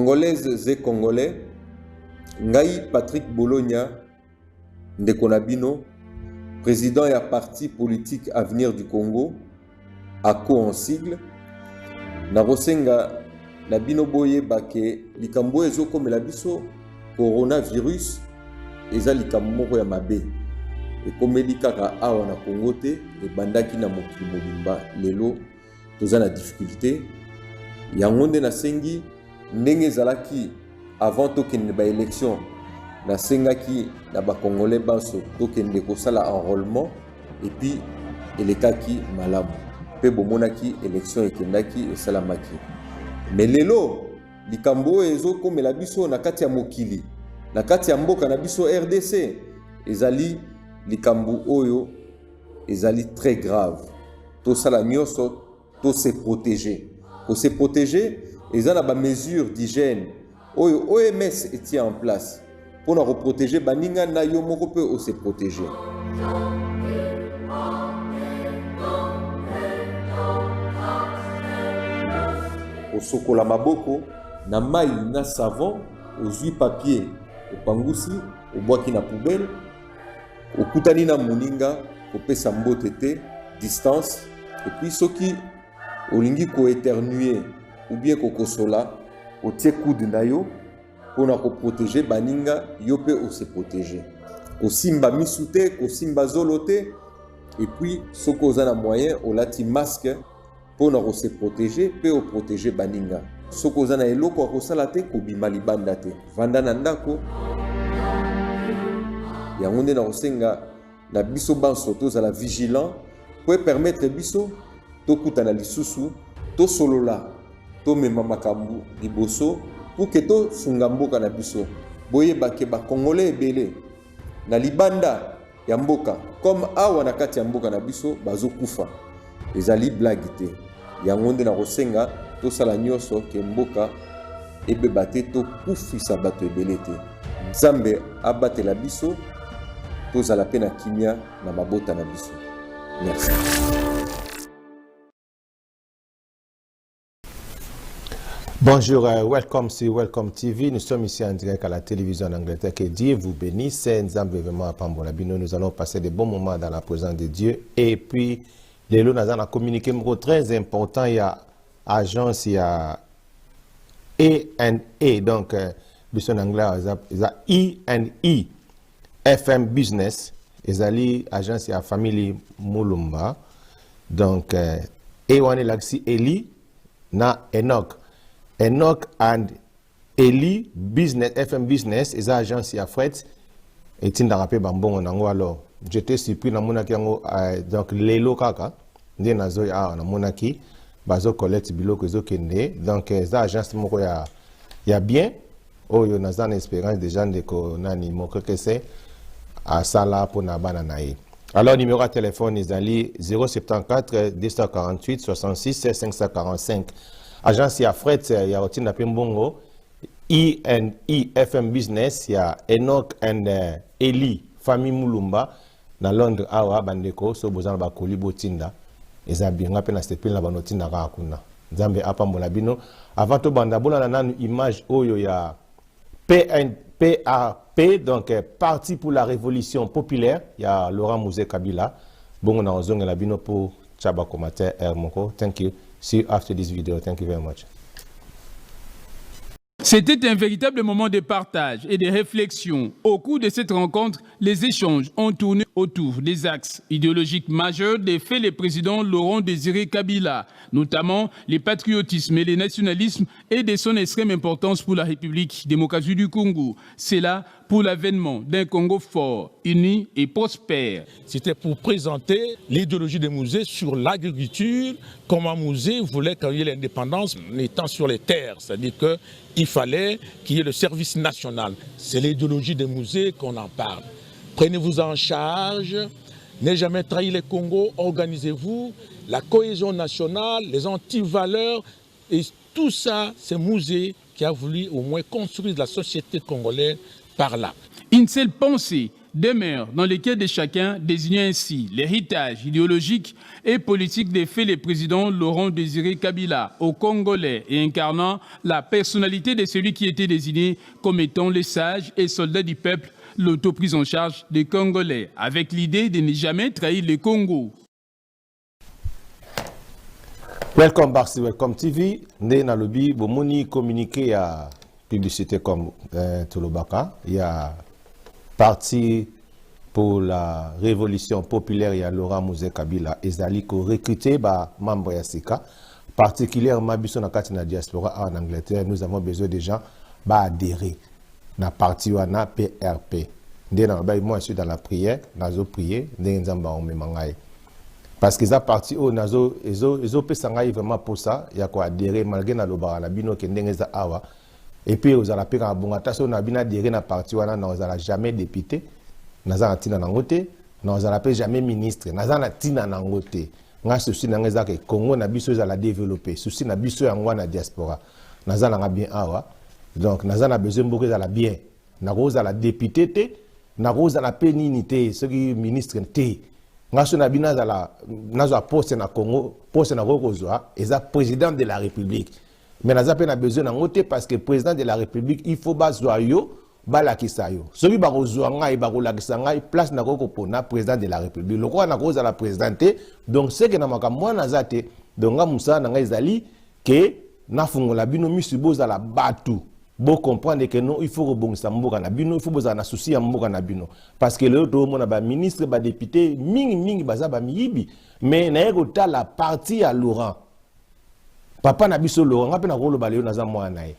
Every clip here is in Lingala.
Congolaises et Congolais, ngai Patrick Bologna, ndeko na bino, president ya parti politique Avenir du Congo, ACO en sigle, nakosenga na bino boyeba ke likambo oyo ezokomela biso coronavirus eza likambo moko ya mabe ekomeli kaka awa na Congo te, ebandaki na mokili mobimba. Lelo toza na difficulté yango nde nasengi ndenge ezalaki avant tokende ba election, nasengaki na ba Congolais banso tokende kosala enrôlement et puis elekaki malamu mpe bomonaki election ekendaki esalamaki. Mais lelo likambo oyo ezokomela biso na kati ya mokili, na kati ya mboka na biso RDC, ezali likambo oyo ezali très grave. Tosala nyonso to se protéger. Ko se protéger eza na ba mesures d'hygiène oyo OMS etie en place mpona koprotéger baninga na yo moko mpe ose protéger. Kosokola maboko na mai na savon, ozwi papier opangusi, obwaki na poubelle. Okutani na moninga, kopesa mbote te, distance. Et puis soki olingi ko éternuer ou bien kokosola, otie coude na yo mpona koprotéger baninga, yo mpe ose protéger. Kosimba misu te, kosimba zolo te. Et puis soki oza na moyen, olati masque mpona kose protéger mpe oprotéger baninga. Soki oza na eloko ya kosala te, kobima libanda te, vanda na ndako. Yango nde na kosenga na biso banso tozala vigilant po epermettre biso tokutana lisusu, tosolola, tomema makambo liboso pour ke tosunga mboka na biso. Boyeba ke bakongolais ebele na libanda ya mboka comme awa na kati ya mboka na biso bazokufa, ezali blague te. Yango nde nakosenga tosala nyonso ke mboka ebeba te, tokufisa bato ebele te. Nzambe abatela biso, tozala mpe na kimia na mabota na biso. Merci. Bonjour, welcome sur Welcome TV. Nous sommes ici en direct à la télévision en Angleterre. Que Dieu vous bénisse. Nzambe vraiment apambola bino. Nous allons passer de bons moments dans la présence de Dieu. Et puis, lelo naza na communiqué moko très important. Il y a agence, il y a A&A. Donc, biso en anglais, eza E&E FM Business. Ezali agence ya famille Mulumba. Donc, E wana elakisi Eli na Enoch. Enoch and Eli Business, FM Business, eza agence ya fret etindaka mpe bambongo nango. Alors, j'étais surpris, namonaki yango donc lelo kaka nde nazoya awa, namonaki bazocollecte biloko ezokende. Donc eza agence moko ya bien oyo naza na espérance déjà ndeko nani mokekese asala mpona bana na ye. Alors, numéro ya téléphone ezali 074 248 66 545. Agence ya fret ya kotinda mpe mbongo, E and E FM Business ya Enoch and Eli famille Mulumba na Londres awa. Bandeko, so boza na bakoli, botinda, eza bien. Nga mpe na sepeli na bano otinda kaka kuna. Nzambe apambola bino. Avant tobanda, bolanda nanu image oyo ya PN, PAP, donc Parti pour la Révolution Populaire ya Laurent Mzee Kabila. Bongo na ozongela bino po tia bacommentaire r moko. Thank you, see you after this video. Thank you very much. C'était un véritable moment de partage et de réflexion. Au cours de cette rencontre, les échanges ont tourné autour des axes idéologiques majeurs des faits le président Laurent Désiré Kabila, notamment le patriotisme et le nationalisme et de son extrême importance pour la République démocratique du Congo. C'est là pour l'avènement d'un Congo fort, uni et prospère. C'était pour présenter l'idéologie de Mzee sur l'agriculture, comment Mzee voulait créer l'indépendance en étant sur les terres, c'est-à-dire qu'il fallait qu'il y ait le service national. C'est l'idéologie de Mzee qu'on en parle. Prenez-vous en charge, n'ayez jamais trahi les Congo, organisez-vous, la cohésion nationale, les antivaleurs, et tout ça, c'est Mzee qui a voulu au moins construire la société congolaise par là. Une seule pensée demeure dans les cœurs de chacun, désignant ainsi l'héritage idéologique et politique des faits le président Laurent Désiré Kabila au Congolais et incarnant la personnalité de celui qui était désigné comme étant le sage et soldat du peuple, l'autoprise en charge des Congolais, avec l'idée de ne jamais trahir le Congo. Welcome back to Welcome TV. Nde nalobi bomoni communiqué ya publicité comme tolobaka ya Parti pour la révolution populaire ya Laurent Mzee Kabila ezali ko recruter ba membre ya sika, particulièrement biso na kati na diaspora en Angleterre. Nous avons besoin de gens ba adhérer na parti wana PRP. Nde na ba moi, je suis dans la prière, nazo prier ndenge Nzambe aomema ngai, parce que eza parti oyo nazo ezopesa ngai vraiment posa ya koadhérer, malgré nalobaka na bino ke ndenge eza awa. Et puis ozala mpe kaka bongo, ata soki na bino adhérer na parti wana, na ozala jamais député, naza na ntina nango te, na ozala mpe jamais ministre, naza na ntina nango te. Nga souci na nga eza ke Congo na biso ezala développé. Souci na biso yango wana. Diaspora, naza nanga bien awa, donc naza na besoin mboka ezala bien. Nakozala député te, nakozala mpe nini te, soki ministre te. Nga so na bino nazala, nazwa poste na Congo, poste nakoki kozwa eza président de la République, mais naza mpe na besoin nango te, parce que président de la République, il faut bazwa yo, balakisa yo. Soki bakozwa ngai, bakolakisa ngai place nakoki kopona président de la République. Lokola nakozala président te, donc seke na makambo wana naza te. Donc nga mosala na ngai ezali ke nafungola bino misu, bozala bato bocomprendre ke non, il faut kobongisa mboka na bino, il faut bozala na souci ya mboka na bino, parce que lelo toomona baministre, badéputé mingimingi baza bamiyibi. Mais naye kotala parti ya Laurent, papa na biso Laurent, nga mpe nakoloba lelo naza mwana na ye,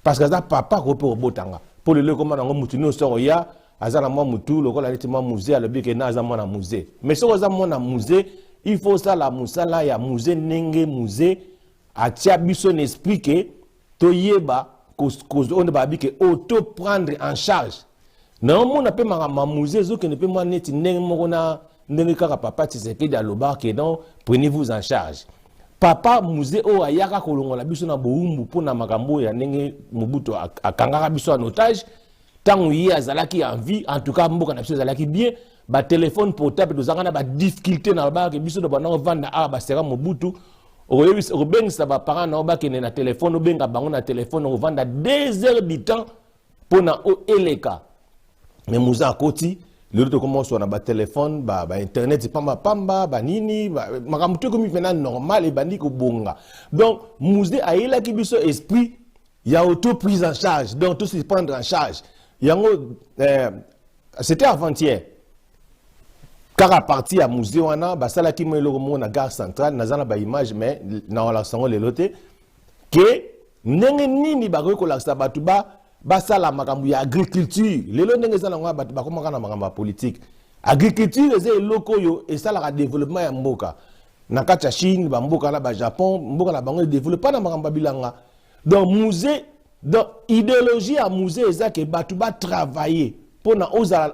parce que aza papa ko mpe kobotanga. Mpo lelo ekoma nango mutu nyonso oya aza na mwa mutu lokola neti mwa Mzee, alobi ke na aza mwana Mzee. Mais soki oza mwana Mzee, il faut osala mosala ya Mzee ndenge Mzee atia biso na esprit ke toyeba oyo babi ke auto prendre en charge. Naomona mpe makambo ya Mzee ezokende mpe mwa neti ndenge moko na ndenge kaka papa Tshisekedi alobaka ke non, prenez-vous en charge. Papa Mzee oyo ayaka kolongola biso na bowumbu mpo na makambo oyo ya ndenge Mobutu akangaka biso en otage, ntango ye azalaki en vie, en tout cas mboka na biso ezalaki bien. Batelefone portable, tozalaka na badifficulté na babakake biso na banda kovanda awa basera Mobutu. Okobengisa baparent na yo bakende na telefone, obenga bango na telefone, okovanda 2 heures du temps mpona eleka. Mais Mzee akoti, lelo tokoma oswa na batelefone, bainternet pambapamba, banini, makambo to ekomi mpena normal, ebandi kobonga. Donc Mzee ayelaki biso esprit ya auto prise en charge, donc tout se prendre en charge. Yango c'était avant-hier kaka parti ya Mzee wana basalaki mo eloko moko na gare centrale. Naza na baimage, mais naolakisa yango lelo te, ke ndenge nini bakoki kolakisa bato basala makambo ya agriculture. Lelo ndenge eza nango, bato bakomaka na makambo ya politique. Agriculture eza eloko oyo esalaka développement ya mboka. Na kati ya Chine, bamboka na bajapon, mboka na bango edéveloppe na makambo ya bilanga. Donc Mzee, donc idéologie ya Mzee eza ke bato batravaille mpona ozala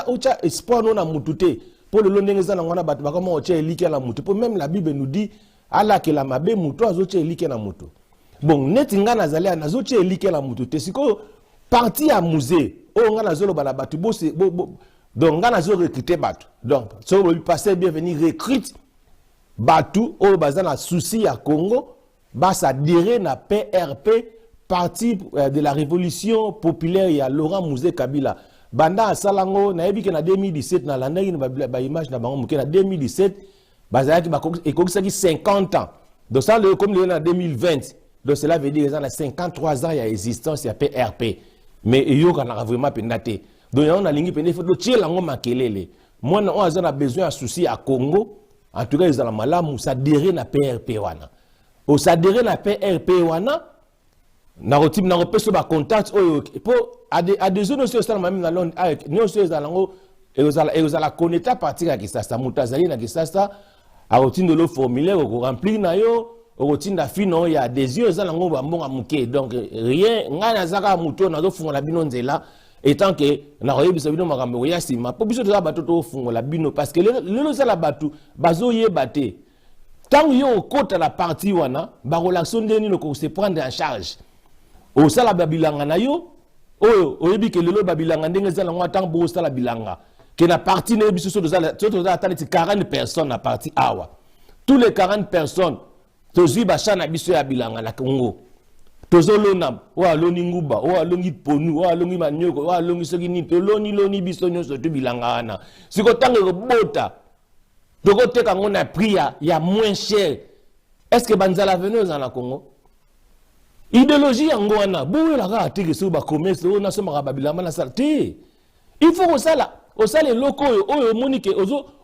otya espoir no na mutu te. Mpo lelo ndenge eza nango wana, bato bakoma otya elikya na mutu. Mpo même la Bible nous dit alakela mabe mutu azotya elikya na mutu. Bon, neti ngai nazali awa, nazotya elikya na mutu te. Sikoyo parti ya Mzee oyo ngai nazoloba na bato bose donc ngai nazorecrute bato. Donc soki bolobi pasteur Bienvenu recrute bato oyo baza na souci ya Congo, basadhérer na PRP, Parti de la révolution populaire ya Laurent Mzee Kabila. Banda asala yango, nayebi ke na 2017, nalandaki na baimage na bango moke, na 2017 bazalaki ekokisaki 50 ans. Donc ça le comme lelo na 2020, donc cela veut dire eza na 53 ans ya existence ya PRP, mais eyokanaka vraiment mpenza te. Donc yango nalingi mpenza ifo totiela yango makelele. Mwana oyo aza na besoin ya souci ya Congo, en tout cas ezala malamu s'adhérer na PRP wana. Osadhérer na PRP wana, nakotima, nakopesa bacontact oyo mpo adhésion nyonso esalama meme na Londres, nyonso ezala yango, ekozala connecté à partir ya Kisasa. Moto azali na Kisasa akotindela formulaire, okoremplir na yo, okotinda fino oyo ya adhésion. Eza nango bambonga moke, donc rien. Ngai naza kaka motu oyo nazofungola bino nzela, etant ke nakoyebisa bino makambo ekoya nsima, mpo biso toza bato tofungola bino, parce que lelo ezala bato bazoyeba te. Ntango yo okota na parti wana, bakolakisa ndenge nini okose prendre en charge, osala babilanga na yo. Oyo oyebi ke lelo ba bilanga ndenge eza nango, ntango bosala bilanga ke na parti na ye, biso so tozala ata neti 40 personnes na parti awa, tous les 40 personnes tozwi bachamp na biso ya bilanga na Congo, tozolona. Oyo aloni nguba, oyo alongi ponu, oyo alongi manioko, oyo alongi soki nini, toloniloni biso nyonso to bilanga wana. Siko ntango ekobota, tokoteka yango na prix ya moins cher. Est ce que banzala vene ozala na Congo? Idéologie yango wana boyela kaka teke. Soki bacommerce oyo nasomaka babilamba, nasala te. Il faut kosala, osala eloko oyo omoni ke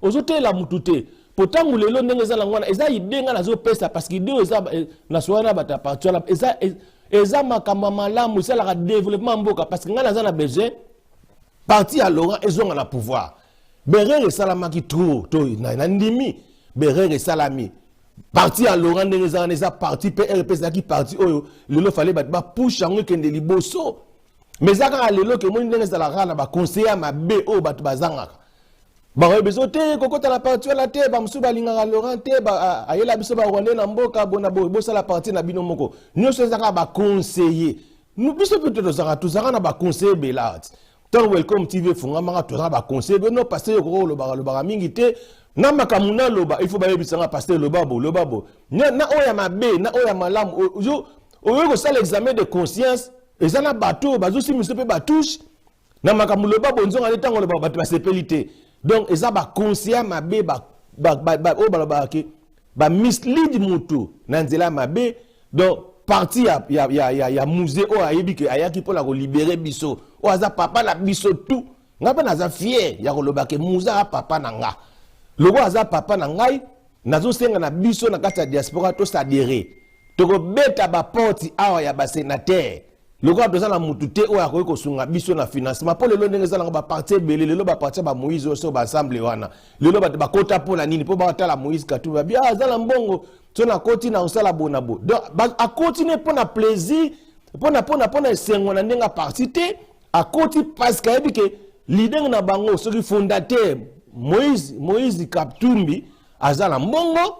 ozotelela mutu te. Po ntango lelo ndenge eza nango wana, eza idée nga nazopesa, parce que idée oyo eza na soya na bato ya parti wana, eza makambo ya malamu, esalaka développement mboka. Parce que ngai naza na besoin parti ya Laurent ezonga na pouvoir. Berere esalamaki trop to na ndimi berere esalami. Parti ya Laurent ndenge eza wana, eza parti PRP, ezalaki parti oyo lelo fale bato bapushe yango ekende liboso. Mais eza kaka lelo ke omoni ndenge ezalaka kaka na baconseiller ya mabe oyo bato bazangaka, bakoyebi biso te kokota na parti wana te. Bamosusu balingaka Laurent te, ayela biso barwandais na mboka bona boye, bosala parti na bino moko. Nyonso eza kaka baconseiller. Biso mpe tozalaka na baconseiller ebele awa ti ntango Welcome TV efungamaka, tozalaka baconseiller bino. Pasteur, okoki olobaka lobaka mingi te na makambo naloba. Il faut bayebisanga: "Pasteur, loba bo, loba bo na oyo ya mabe, na oyo ya malamu." Oyoki kosala examen de conscience, eza na bato oyo bazosimisa mpe batouche na makambo. Loba bo, nzonga nde ntango olobaka, bato basepeli te. Donc eza baconseiller mabe oyo balobaka ke bamislead motu na nzela ya mabe. Donc parti ya Mzee oyo ayebi ke ayaki mpona kolibérer biso, oyo aza papa na biso tu, ngai mpe naza fier ya koloba ke Mzee aza papa na nga. Lokola aza papa na ngai, nazosenga na biso na kati ya diaspora toadhérer. Tokobeta baporte awa ya basénateur, lokola toza na mutu te oyo akoki kosunga biso na financement. Mpo lelo ndenge ezalanga, baparti ebele lelo, baparti ya bamoïse oyo so baensemble wana, lelo bato bakota mpo na nini? Mpo batala Moïse Katumbi, babi: "Ah, aza na mbongo, so nakoti na kosala bona bo." Donc akoti ne mpo na plaisir, mpo na esengo na ndenge aparti te. Akoti parce que ayebi ke leader na bango, soki fondateur Moïse Katumbi, aza na mbongo.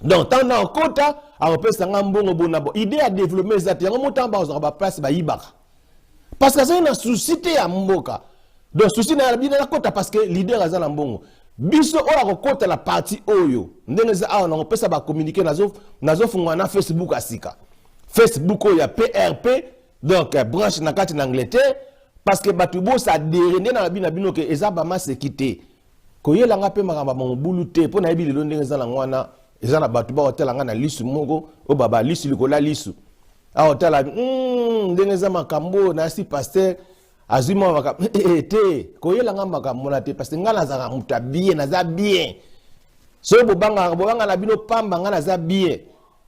Donc ntango na okota, akopesa nga mbongo bona bo. Idée ya développement eza te. Yango mo ntango bazwaka baplace, bayibaka, parce que azali na souci te ya mboka. Donc souci na bino, nakota parce que leader aza na mbongo. Biso oyo akokota na parti oyo ndenge eza awa, nakopesa bacommuniqué, nazofungola na Facebook ya sika, Facebook oyo ya PRP, donc branche na kati na Angleterre, parce que bato boadhérer. Nde na bino na bino ke eza bamaseki te, koyelanga mpe makambo ya mobulu te. Mpo nayebi lelo ndenge eza nango wana, eza na bato baotala nga na lisu moko oyo baba lisu likolo ya lisu, aotala ndenge eza makambo oyo nasi. Pasteur azwi mwa makambo te, koyelanga makambo wana te, parce que ngai nazalaka moto ya bien, naza bien. Soki bobangaka, bobanga na bino pamba, ngai naza bien.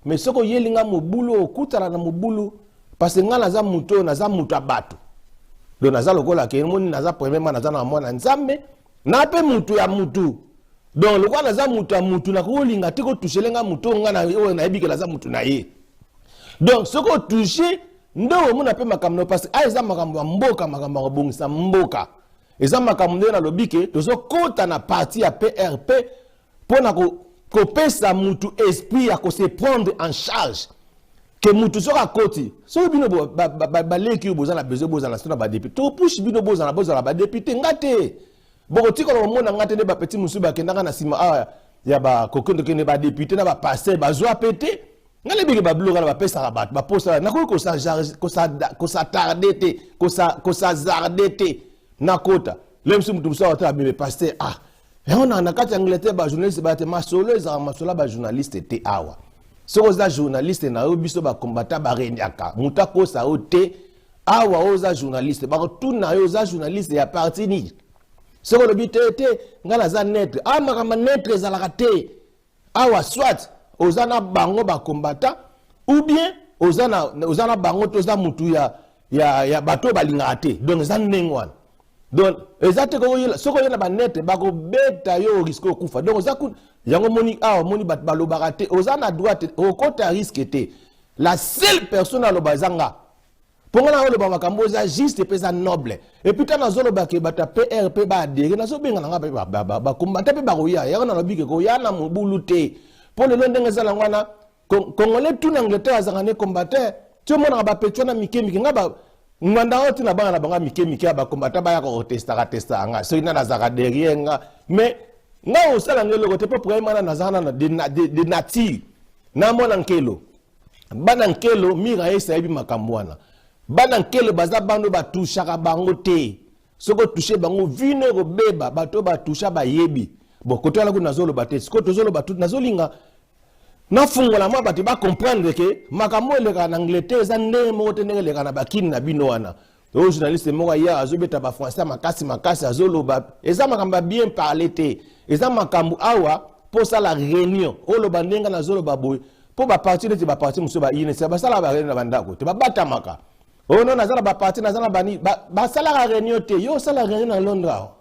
Mais soki oyeli nga mobulu, okutana na mobulu, parce que ngai naza moto oyo naza moto ya bato. Donc naza lokola ke moni, naza premièrement naza na mwana Nzambe na mpe mutu ya mutu. Donc lokola naza mutu ya mutu, nakolinga te kotoucher nga mutu oyo nga oyo nayebi ke naza mutu na ye. Donc soki otoucher nde omona mpe makambo no, parce que eza makambo ya mboka, makambo ya kobongisa mboka. Eza makambo ndenge nalobi ke tozokɔta na parti ya PRP mpona kopesa mutu esprit ya kose prendre en charge, ke mutu soki akoti, soki bino baleki oyo boza na besoin bozala so na badéputé, topushe bino bozala badéputé. Nga te, bokotikala komona nga te nde bapeti mosusu bakendaka na nsima awa ya bakokendekende badéputé na bapasteur, bazwa pe te. Nga nayebiki babiloko wana bapesaka bato baposa. Nakoki kos'attarder te, kos'hasarder te. Nakota le mosusu, mutu mosusu akotala bebe pasteur. Ah, yango na kati ya Angleterre, bajournaliste baya te. Masolo ezalaka masolo ya bajournaliste te awa. Soki oza journaliste na yo, biso bakombata bareniaka moto akosa yo te awa. Oyo oza journaliste, bakotuna yo: "Oza journaliste ya parti nini?" Soki olobi te: "Te, ngai naza neutre." Awa makambo neutre ezalaka te awa. Soit oza na bango bakombata, ou bien oza na bango te, oza mutu ya bato oyo balingaka te. Donc eza ndenge wana. Donc eza te soki oye na baneutre, bakobeta yo, orisquer okufa. Donc oza yango moni awa, omoni bato balobaka te. Oza na droit te, okota risque te. La seule personne aloba eza nga, mpo nga na oloba makambo eza juste mpe eza noble. Et puis ntango nazoloba ke bato ya PRP baadhérer, nazobenga na nga bakombata mpe bakoya. Yango nalobi ke koya na mobulu te, mpo lelo ndenge eza nango wana, Congolais tout na Angleterre azalaka ne combattant. Ti omonaka bapeti wana mike mike, nga Ngbanda oyo ntina bana na bango ya mike mike ya bakombata bayaka kotestaka testaka nga soki nani azalaka derrière nga, mais nga osala nga eloko te, mpo problème wana nazala nano de nature na mwana nkelo. Bana nkelo mira yesi ayebi makambo wana. Bana nkelo baza bano batushaka bango te. Soki otushe bango, vino ekobeba. Bato oyo batusha bayebi. Bon, kote wana kuna nazoloba te. Sikoyo tozoloba, nazolinga nafungola mwa bato bacomprendre ke makambo elekaka na Angleterre eza ndenge moko te ndenge elekaka na bakini na bino wana. Oyo journaliste moko aya azobeta bafrançais makasi makasi, azoloba eza makambo ya bien parle te. Eza makambo awa mpo osala réunion, oloba ndenge nazoloba boye, mpo baparti neti baparti mosusu ba UNC basalaka baréunion na bandako te, babatamaka. Oyo no naza na baparti, naza na bani, basalaka réunion te. Yo osala réunion na Londres awa,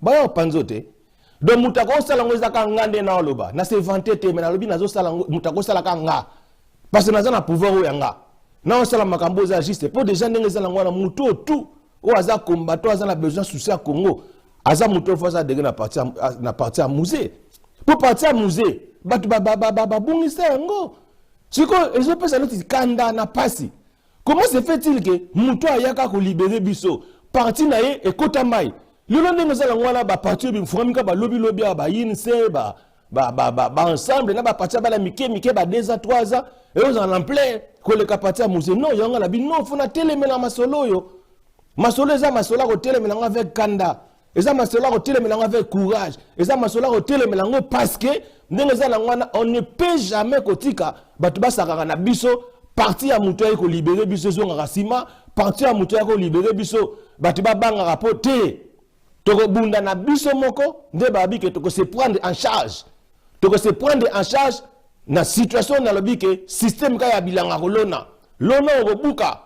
baya opanzo te. Donc moto akosala yango eza kaka nga. Nde naoloba na se vante te, mais nalobi nazosala yango. Moto akosala kaka nga, parce que naza na pouvoir oyo ya nga naosala makambo eza juste. Mpo déjà ndenge eza nango wana, moto oyo tout oyo aza combattant, aza na besoin souci ya Congo, aza moto oyo fo aza dege na parti ya Mzee, mpo parti ya Mzee bato babungisa yango. Sikoyo ezopesa neti kanda na pasi. Comment se fait-il que moto ayaka kolibérer biso, parti na ye ekota mai? Lelo ndenge eza yango wana, baparti oyo bifungami kaka balobilobi awa, baUNC, baensemble na baparti ya bana mike mike ba 2 ans, 3 ans, ezozala na plein koleka parti ya Mzee. Non, yango na bino fo natelemela masolo oyo. Masolo eza masolo ya kotelemela yango avec kanda, eza masolo ya kotelemela yango avec courage, eza masolo ya kotelemela yango parce que ndenge eza nango wana, on ne peut jamais kotika bato basakaka na biso. Parti ya moto ayi kolibérer biso ezongaka nsima, parti ya moto ayi kolibérer biso bato babangaka, mpo te tokobunda na biso moko. Nde babi ke tokose prendre en charge, tokose prendre en charge na situation. Nalobi ke système kaka ya bilanga, kolona lona okobuka.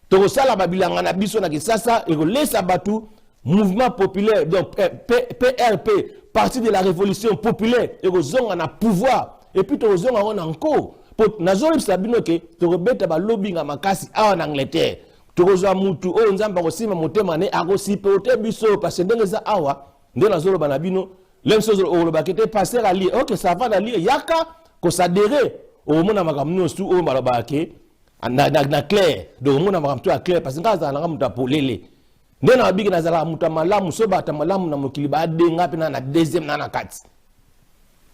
Tokosala babilanga na biso na Kisasa, ekolesa bato. Mouvement populaire, donc PRP, Parti de la Révolution Populaire, ekozonga na pouvoir et puis tokozonga yango na nko. Po nazoyebisa bino ke tokobeta balobinga makasi awa na Angleterre. Tokozwa mutu oyo Nzambe akosima motema ne akosipe biso, parce que ndenge eza awa nde nazoloba na bino. Le mosusu olobaki te, pasteur alie, ok, ça va, nalie, yaka koadhérer, okomona makambo nyonso oyo balobaka ke na clair. Donc omona makambo to ya clair, parce que ngai azala nanga moto ya polele. Nde na babiki nazalaka moto ya malamu. So bato ya malamu na mokili badenga mpe na deuxième na kati.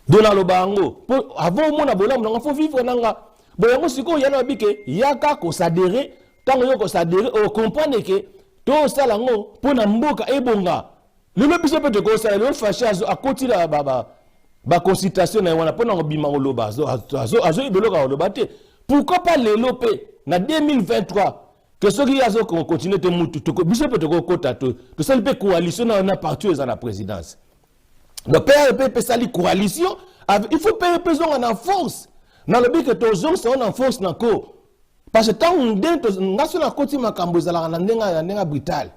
Donc naloba yango mpo avant omona bolamu nanga, faut vivre nanga bo yango. Sikoyo ya na babike, yaka koadhérer. Ntango yo koadhérer, ocomprendre ke tosala yango mpo na mboka ebonga. Lelo biso mpe tokosala. Lelo Fatshi akoti na baconsultation na ye wana mpona kobima koloba, azoyeba eloko akoloba te. Pourquoi pas lelo mpe na 2023 ke soki ye azokontinue te, mutu biso mpe tokokota, tosali mpe coalition na parti oyo eza na présidence. Donc PRP mpe esali coalition. Il faut PRP ezonga na force. Nalobi ke tozongisa ngo na force na ko, parce que ntango nde nga so nakoti makambo ezalaka na ndenge brutal.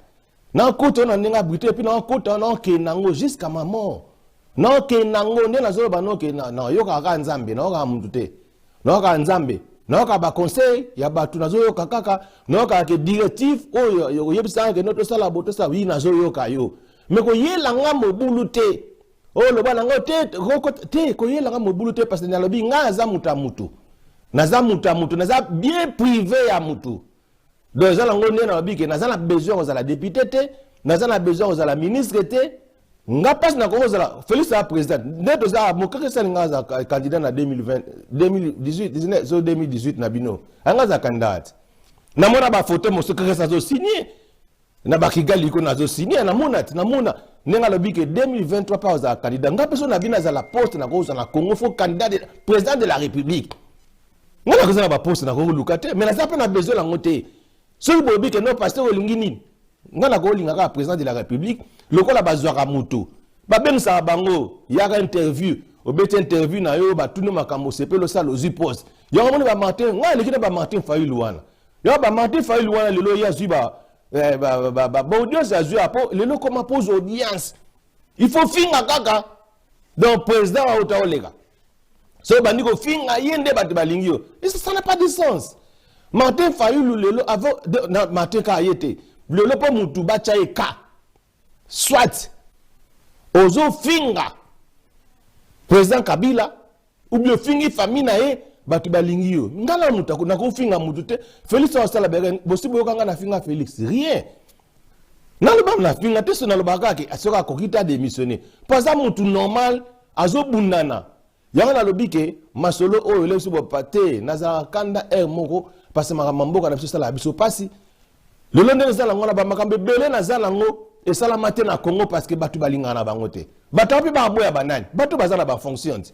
Nakota na ndenge brutal et puis nakota, nakokende yango jusqu'à ma mort. Nakokende yango nde nazoloba, noke nayokaka kaka Nzambe, nayokaka mutu te, nayokaka Nzambe, nayokaka baconseil ya bato, nazoyoka kaka, nayokaka ke directive oyo oyebisaka ke no tosala bo, tosala wi, nazoyoka yo. Me koyela nga mobulu te, oyo loba nango te, te koyela nga mobulu te, parce que nalobi ngai aza moto ya mutu, naza moto ya mutu, naza bien privé ya mutu. Donc eza nango nde nalobi ke naza na besoin kozala député te, naza na besoin kozala ministre te. Nga mpasi nakoki kozala Félix aza président nde toza mokaka esali. Nga aza candidat na 2020, 2018, 19, so 2018 na bino anga aza candidat te. Namona bafoto mosusu kaka azosigne na bakigali ko, nazosigne, namona te. Namona ndenge alobi ke 2023 mpe azala candidat. Nga mpe so na bino azala poste nakozala na Congo, faut candidat de, président de la République. Nga nakozala na baposte nakokoluka te, mais naza mpe na besoin yango te. Soki bolobi ke non, pasteur, olingi nini? Nga nakolinga kaka président de la République. Lokola bazwaka moto, babengisaka bango, yaka interview, obeti interview na yo, batuni makambo, osepeli, osala, ozwi poste. Yango moni bamartin, ngai aleki na bamartin Fayulu wana. Yango bamartin Fayulu wana lelo ye azwi baaudience, azwi apo lelo koma pose audience, il faut finga kaka. Donc président auta oleka, so bandi kofinga ye nde bato balingi yo. Et ça n'a pas de sens. Martin Fayulu lelo avant na Martin kaka ye te. Lelo mpo mutu batya ye ka, soit ozofinga président Kabila ou bien ofingi famille na ye, Bato balingi yo. Nga na moto nakofinga moto te. Félix asala bere bosi boyoka nga nafinga Félix rien. Naloba nafinga te, so nalobaka kaka soki akoki te adémissionne mpo aza motu normal, azobundana. Yango nalobi ke masolo oyo elebisi bopa te. Nazalaka kanda aire moko parce makambo ya mboka na biso esalaka biso mpasi. Lelo ndenge eza nango na bamakambo ebele naza nango esalama te na Congo parce que bato balingaka na bango te. Bato mpe baboya banani? Bato baza na bafonction ti.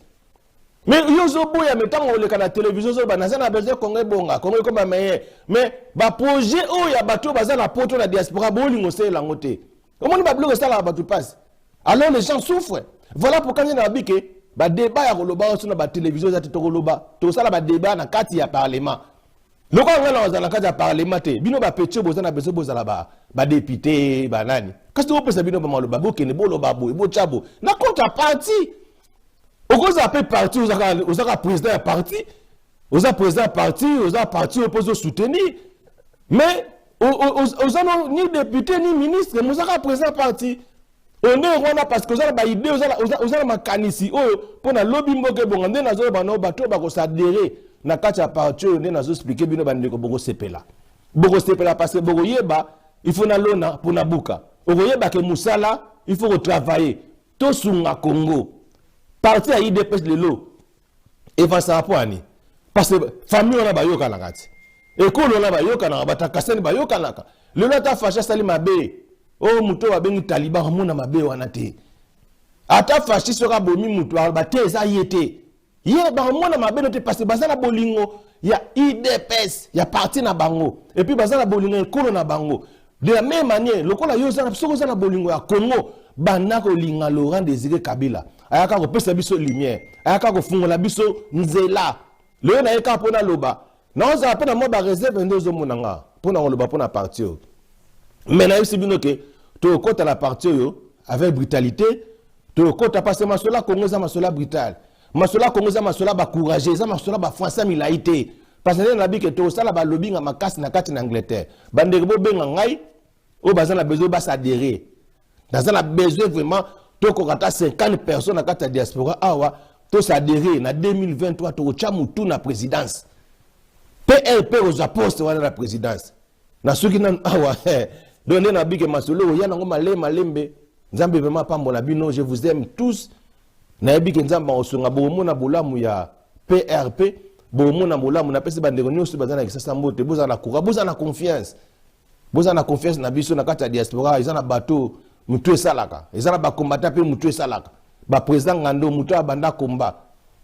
Mais yo ozoboya, mais ntango oleka na télévision ozoloba naza na besoin Congo ebonga, Congo ekoma meilleur, mais baprojet oyo ya bato oyo baza na poto, na diaspora, bolingo osalela yango te. Omoni babiloko esalaka bato mpasi. Alors les gens souffrent. Voilà pourquoi nde na babi ke badébat ya koloba oyo so na batélévision eza te. Tokoloba, tokosala badébat na kati ya parlement. Lokola ngai na kozala na kati ya parlement te, bino bapetits boza na besoin bozala badéputé banani, kasi tokopesa bino bamaloba, bokende boloba boye, botya boye na compte ya parti. Okozala mpe parti, ozaka président ya parti, oza président ya parti, oza parti oyo mpo ozosoutenir, mais oza ni député ni ministre, mais ozaka président ya parti onde wana parce que oza na baidée, oza na makanisi oyo mpo na lobi mboka ebonga. Nde nazoloba nao bato oyo bakoadhérer na kati ya parti oyo, nde nazoexpliquer bino bandeko, bokosepela, bokosepela parce que bokoyeba il faut nalona mpo nabuka. Okoyeba ke mosala, il faut kotravailler, tosunga Congo. Parti ya UDPS lelo evansaka mpo ani? Parce que famille wana bayokanaka ti, ekolo wana bayokanaka, bato akasani bayokanaka. Lelo ata Fatshi asali mabe, oyo moto oyo babengi taliban amona mabe wana te. Ata Fatshi soki abomi moto, aloba te eza ye te, ye bakomona mabe no te parce que baza na bolingo ya UDPS, ya parti na bango, et puis baza na bolingo ya ekolo na bango. De la même manière, lokola yo soki oza na bolingo ya Congo, banda kolinga Laurent Désiré Kabila. Ayaka kopesa biso lumière, ayaka kofungola biso nzela. Lelo naye kaka mpo naloba, naozala mpe na mwa baréserve nde ozomona nga mpo na koloba mpo na parti oyo, mais nayebisi bino ke tokokɔta na parti oyo avec brutalité. Tokokɔta parce que masolo ya Congo eza masolo ya brutal, masolo ya Congo eza masolo ya bacourage, eza masolo ya bafrançais milai te. Parce que nde nabi ke tokosala balobinga makasi na kati na Angleterre. Bandeko, bobenga ngai oyo baza na besoin baadhérer. Naza na besoin vraiment tokoka ata 50 personnes na kati ya diaspora awa, toadhérer. Na 2023 tokotya motu na présidence, PRP kozwa poste wana na présidence. Na soki nanu awa, donc nde nabike masolo oya nango malembe malembe. Nzambe vraiment apambola bino. Je vous aime tous. Nayebi ke Nzambe akosunga, bokomona bolamu ya PRP, bokomona bolamu. Napesi bandeko nyonso baza na Kisasa mbote. Bozala na courage, bozala na confiance, bozala na confiance na biso na kati ya diaspora. Eza na bato motu esalaka, eza na bakombata mpe motu esalaka, baprésident Ngando motu abanda komba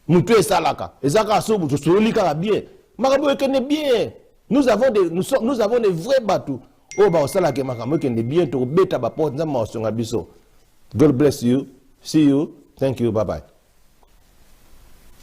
motu esalaka. Eza kaka so tosololi kaka bien, makambo ekende bien. Nous avons des vrais bato oyo bakosalaka makambo ekende bien. Tokobeta baporte, Nzambe akosonga biso. God bless you. See you. Thank you. Bye bye.